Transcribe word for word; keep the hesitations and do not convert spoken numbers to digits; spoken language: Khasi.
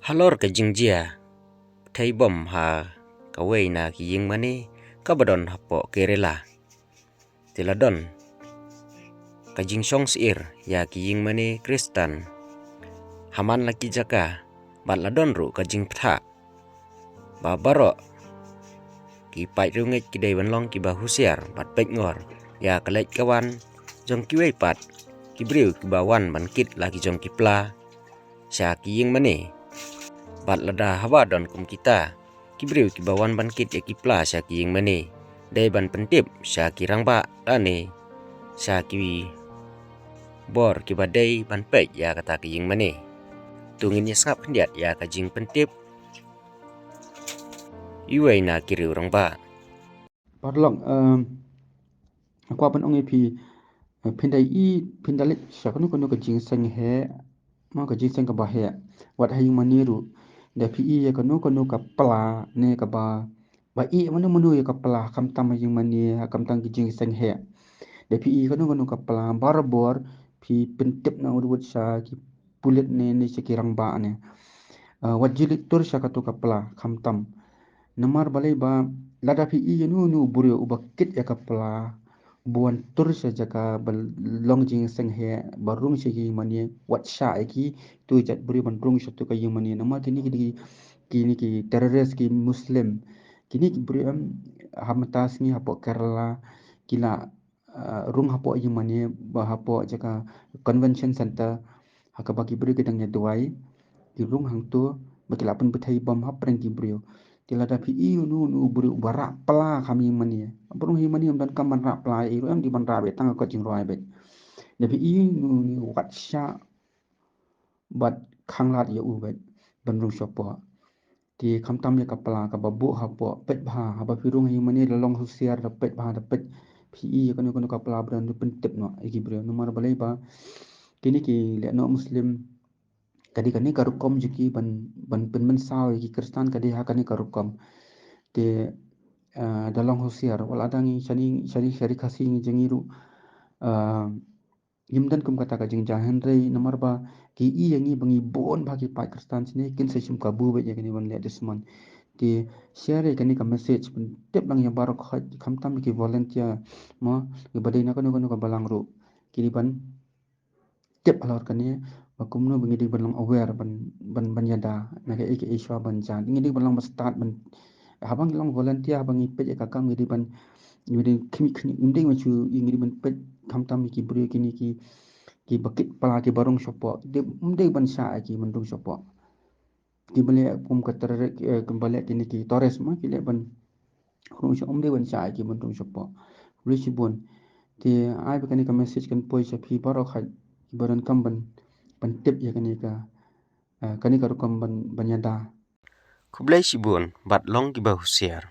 Halor ka jingjia thei bom ha kawei na ki ïingmane kaba don hapoh Kerala, te la don ka jingshong syier ïa ki ïingmane Khristan ha man la ki jaka, bad la don ruh ka jingpyrta ba baroh ki paid riewngeit ki dei ban long kiba husiar bad peit ngor ïa ka leit ka wan jong kiwei pat ki briew kiba wan ban kit la ki jong ki pla sha ki ïingmane. Bad lada haba don kum kita ki briew kiba wan ban kit ïa ki pla sha ki ïingmane, dei ban pyntip sha ki rangbah lane sha ki bor kiba dei ban peit ïa kata ki ïingmane. To ngin ïa sngap khyndiat ïa ka jingpyntip iwei na ki riew rangbah. Paralok, um, kwah ban ong ïa phi, eh, phin da i, phin da leit sha kano kano ka jingseng heh, ma ka jingseng kaba heh, wat ha ïingmane ruh, da phi i ïa kano kano ka pla ne kaba, ba i mano mano ïa ka pla, khamtam ha ïingmane, khamtam ki jingseng heh. Da phi i kano kano ka pla, barabor phi pyntip na u ruh sha ki pulit ne, ne sha ki rangbah ne. Uh, wat ju leit tur sha kato ka pla, khamtam. Namar balei ba lada phi i ïa uno uno u briew uba kit ïa ka pla, uba wan tur sha jaka ba long jingseng heh, ba rung sha ïingmane, wat shah ïa ki, tu jait briew ban rung sha tu ka ïingmane. Namar kine ki, kine ki terrorist ki Muslim, kine ki briew em, ha mynta sngi hapoh Kerala, ki la, uh, rung hapoh ïingmane, ba hapoh jaka convention center, ha kaba ki briew ki dang ïa duwai, ki rung hangto, ba ki la pynbthei bom ha pdeng ki briew. Te lada phi i uno uno u briew uba rah pla ha ïingmane, ba rung ha ïingmane, um donkam ban rah pla, i ruh em dei ban rah beit, tang ka kot jingrwai beit. Da phi i uno uno, wat shah bad khanglad ïa u beit ban rung shapoh. Te khamtam ïa ka pla kaba buh hapoh, peit bha, haba phi rung ha ïingmane, da long husiar, da peit bha, da peit, phi i ïa kano kano ka pla, ba don, da pyntip noh ïa ki briew. Namar balei ba kine ki lehnoh Muslim, ka dei kane ka rukom jong ki ban, ban pynmynsaw ïa ki Khristan, ka dei ha kane ka rukom. Te, ah, da long husiar, wat la dang ngi shane, shane sha ri Khasi ngi jong ngi ruh, ah, ngim don kum kata ka jingjia, hynrei namar ba ki i ïa ngi ba ngi bun bha ki paid Khristan shane, kin sa shim kabu beit ïa kane ban leh dusmon. Te share ïa kane ka message, pyntip lang ïa baroh khoit, khamtam ïa ki volunteer, mo, kiba dei na kano kano ka balang ruh, ki dei ban tip halor kane, ba kumno ba ngi dei ban long aware, ban, ban, ban ïada na kaei kaei shuwa ban jia. Ngi dei ban long ba stad ban, haba ngi long volunteer, haba ngi peit ïa ka kam, ngi dei ban, ngi dei khmih khmih, ngi dei ban shu, ngi dei ban peit khamtam ïa ki briew kine ki, kiba kit pla, kiba rung shapoh, dei, ym dei ban shah ïa ki ban rung shapoh. Kiba leh kum ka terror, eh, kiba leh kine ki terrorist ma, ki leh ban rung sha, ym dei ban shah ïa ki ban rung shapoh. Khublei shibun. Te ai ba kane ka message kan poi sha phi baroh khoit, kiba donkam ban, ban tip ïa kane ka, eh, kane ka rukom ban, ban ïada. Khublei shibun bad long kiba husiar.